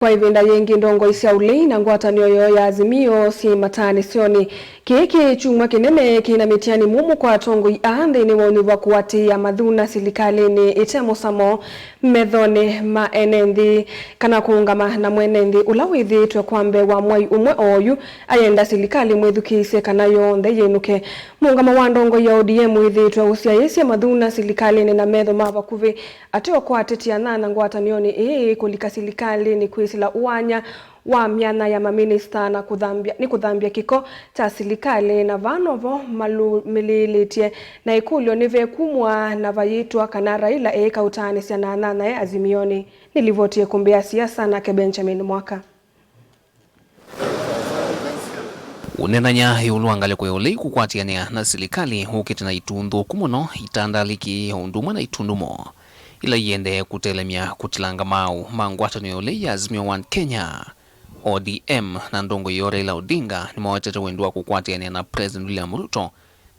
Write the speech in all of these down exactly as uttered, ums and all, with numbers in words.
Kwa ĩvinda yĩngĩ, ndongoi sya ũlei na ngwatanĩo yoo ya Azimio syĩ mataanĩsyonĩ. Kĩĩ kĩ kyumwa kĩnene kĩna mĩtiani mũmũ kwa atongoi aa nthĩnĩ wa ũnyuva kũatĩĩa mathuna silikalĩnĩ ĩte mũsamo methonĩ ma ene nthĩ, kana kũũngama na mwene nthĩ ũla wĩthĩĩtwe kwa mbee wa mwai ũmwe oyu ayenda silikalĩ mwĩthukĩĩsye kana yonthe yĩnũke. Mũũngamo wa ndongoi ya O D M wĩthĩĩtwe ũsyaĩĩsye mathuna silikalĩnĩ na metho ma vakuvĩ. Ateo kwa ateti anana ngwatanĩonĩ ĩĩ kũlika silikalĩnĩ kwĩsĩla ũwanya wa myanya ya maminista na kũthambya, nĩ kũthambya kĩko kya silikalĩ, na vaa novo malũmĩlĩĩlĩtye na ĩkũlyo nĩvekumwa na vayĩtwa kana Raila eĩka ũtaanĩsya na ananae Azimionĩ. Nĩ livoti ĩkũmbĩ ya siasa nake Benjamin Mwaka. Ũneenany'a ĩũlũ wa ngalĩko ya ũlei kũkwatĩanĩa na silikalĩ ũkĩte na itu nthũku mũno, itandalĩki, o ũndũ ũmwe na itundumo ila iendee kũtelemya kũtilanga maaũ ma ngwatanĩo ya ũlei ya Azimio One Kenya, O D M, na ndongoi yoo Raila Odinga nĩmawetete wendo wa kũkwatĩanĩa na President William Ruto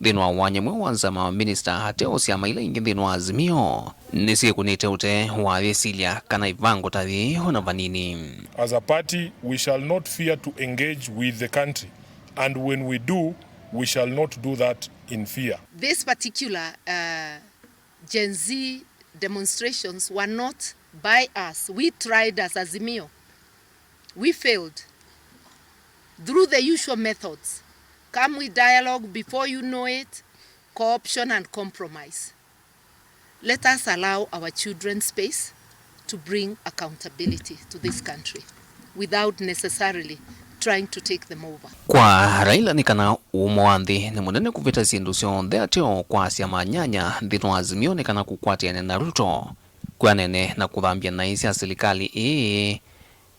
nthĩnĩ wa wanya ũmwe wa nzama wa minista ateo syama ila ingĩ nthĩnĩ wa Azimio nĩsyĩkũnĩte ũtee wa yĩsilya kana ĩvango ta yĩĩ ona vanini. As a party, we shall not fear to engage with the country, and when we do, we shall not do that in fear. This particular, uh, Gen Z demonstrations were not by us. We tried as Azimio. We failed. Through the usual methods, come with dialogue, before you know it, co-option and compromise. Let us allow our children space to bring accountability to this country without necessarily trying to take them over. Kwa Raila nĩ kana ũũmo wa nthĩ nĩ mũnene kũvĩta syĩndũ syonthe ateo kwasya manyanya nthĩnĩ wa Azimio nĩ kana kũkwatĩanĩa na Ruto. Kwĩanene na kũthambya naĩ sya silikalĩ ĩĩ,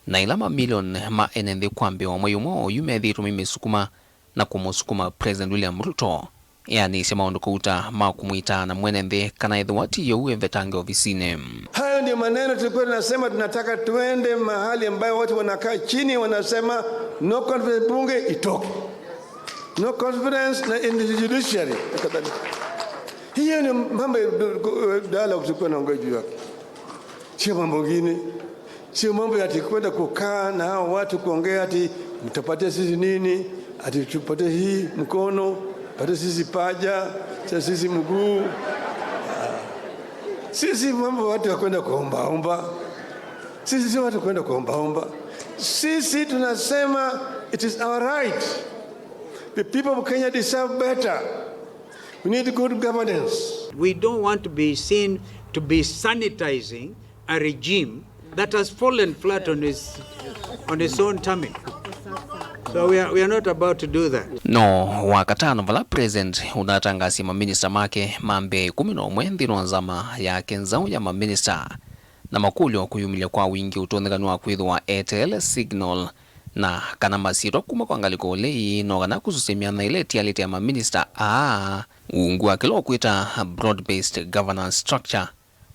na ĩla mamilioni ma ene nthĩ kwa mbee wa mwei ũmwe oyu methĩĩtwe maimĩsukuma na kũmũsukuma President William Ruto eanĩsye maũndũ kauta ma kũmwĩtaa na mwene nthĩ kana ethĩwa ti ũu evetange ovisinĩ. Hayo ndio maneno tulikuwa tunasema, tunataka tuende mahali ambayo watu wanakaa chini wanasema no confidence, bunge itoke. No confidence na in the judiciary na kadhalika. Hiyo ni mambo ya dialogue tulikuwa naongea juu yake. Sio mambo mengine. Sio mambo ya ati kwenda kukaa na hao watu kuongea ati mtapatia sisi nini, ati tupatie hii mkono, patie sisi paja, sisi mguu. Sisi mambo watu ya kwenda kuomba omba. Sisi sio watu kwenda kuomba omba. Sisi tunasema it is our right. The people of Kenya deserve better. We need good governance. We don't want to be seen to be sanitizing a regime that has fallen flat on its, on its own tummy. So we are, we are not about to do that. No wakatano vala President ũnatangasie maminista make ma mbee ĩkũmi na ũmwe nthĩnĩ wa nzama yake nzaũ ya maminista, na makũlyo kũyumĩlya kwa wingĩ ũtonyeka nĩ wa kwĩthĩwa eteele signal na kana masyĩtwa kuma kwa ngalĩko ũlei no kana kũsusya myanya ĩla ĩtialĩte ya maminista aa ungu wa kĩla ũkwĩta broad-based governance structure.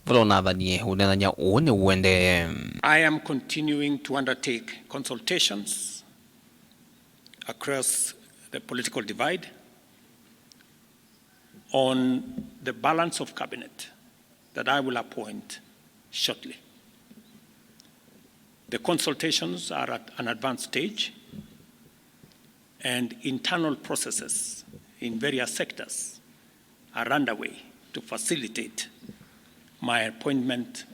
Vala ũnathanie ũneenany'a ũũ nĩ ũendee. I am continuing to undertake consultations across the political divide on the balance of cabinet that I will appoint shortly. The consultations are at an advanced stage, and internal processes in various sectors are underway to facilitate my appointment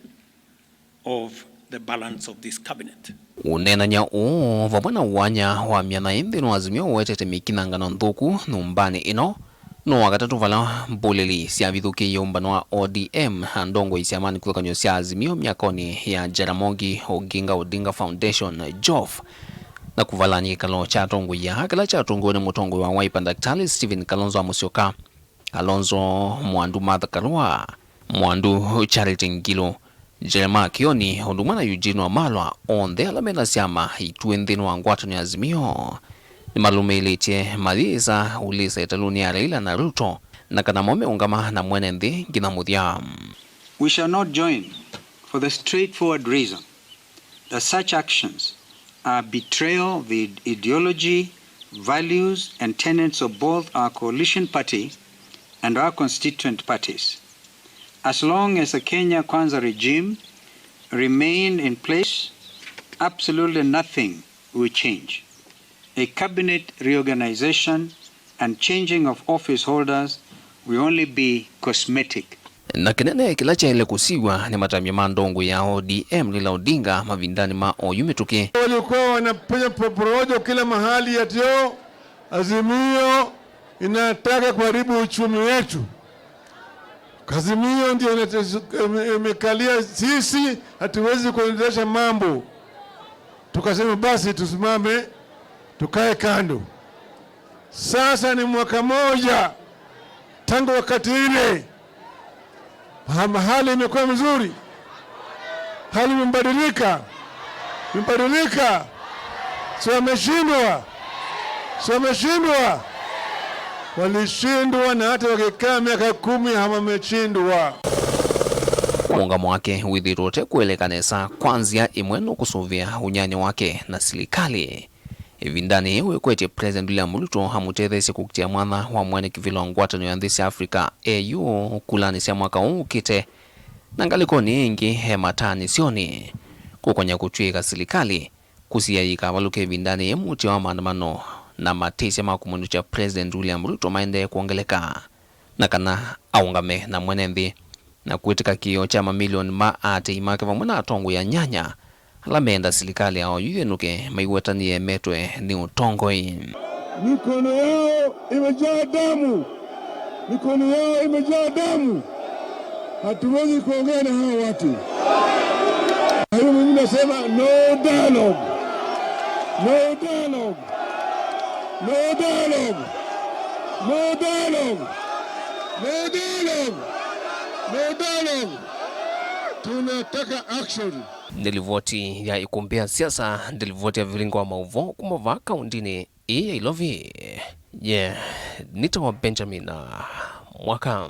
of the balance of this cabinet. Ũneenany'a ũũ vamwe na ũwanya wa myanya ĩ nthĩnĩ wa Azimio ũwetete mĩkinangano nthũku nyũmbanĩ ĩno, no wakatatũ vala mbũlĩli syavithũkĩie ũmbano wa O D M na ndongoi syamanĩ kĩvathũkany'o sya Azimio myakonĩ ya Jaramogi Oginga Odinga Foundation, jof, na kũvalany'a kĩkalo kya atongoi aa kĩla kyatongoew'e nĩ mũtongoi wa Wiper Ndakĩtalĩ Stephen Kalonzo wa Mũsyoka, Kalonzo Mwandu, Martha Karua, Mwandu Charity Ngilu, Jeremiah Kioni, ũndũ ũmwe na Eugene Wamalwa, onthe ala mena syama ituĩ nthĩnĩ wa ngwatanĩo ya Azimio, nĩmalũmĩĩlĩtye mayĩsa ũlĩsa ĩtalũnĩ ya Raila na Ruto, na kana mo meũngama na mwene nthĩ nginya mũthya. We shall not join for the straightforward reason that such actions are betrayal of the ideology, values, and tenets of both our coalition party and our constituent parties. As long as the Kenya Kwanza regime remain in place, Absolutely nothing will change. A cabinet reorganization and changing of office holders will only be cosmetic. Na kĩnene kĩla kyaĩle kũsiw'a nĩ matambya ma ndongoi ya O D M Raila Odinga mavindanĩ ma oyu mĩtũkĩ. Walikuwa wanafanya po-, porojo kila mahali ati, "Oh, Azimio inataka kuharibu uchumi wetu. Azimio ndio inate-, ime-, imekalia sisi, hatuwezi kuendesha mambo." Tukasema, "Basi tusimame, tukae kando." Sasa ni mwaka moja tangu wakati ile. Ha-, hali imekuwa mzuri, hali imebadilika, imebadilika. Si wameshindwa? Si wameshindwa? Walishindwa, na hata wakikaa miaka kumi hawameshindwa. Ũũngamo wake wĩthĩĩtwe ũte kũeleka nesa kwa nzĩa ĩmwe nũkũsũvĩa ũnyanya wake na silikalĩ. Ĩvindanĩ yĩĩ wĩkwetye President William Ruto amũtetheesye kũkitĩa mwanya wa mwene kĩvĩla wa ngwatanĩo ya nthĩ sya Africa, A U, kulanĩ sya mwaka ũũ ũkĩte, na ngalĩkonĩ ĩngĩ e mataanĩsyonĩ kũkonya kũtw'ĩĩka silikalĩ kũsiĩĩa yĩkavalũke ĩvindanĩ yĩĩ mũtĩ wa maandamano na matĩsya ma kũmũnũkya President William Ruto maendee kwongeleka, na kana aũngame na mwene nthĩ na kwĩtĩka kĩĩo kya mamilioni ma aatĩĩi make vamwe na atongoi anyanya ala meenda silikalĩ ya oyu yĩnũke maiwetanie metwe nĩ ũtongoi. Mikono yao imejaa damu. Mikono yao imejaa damu. Hatuwezi kuongea na hao watu. Kwa hiyo mimi nasema no dialogue. No dialogue. No dialogue. No dialogue. No dialogue. No dialogue. Tunataka action. Nĩ livoti ya ikumbĩ ya siasa, nĩ livoti ya vilingo wa maũvoo kuma vaa kaundinĩ ĩĩ ya Ilovi. Ye, nĩtawa Benjamin Mwaka.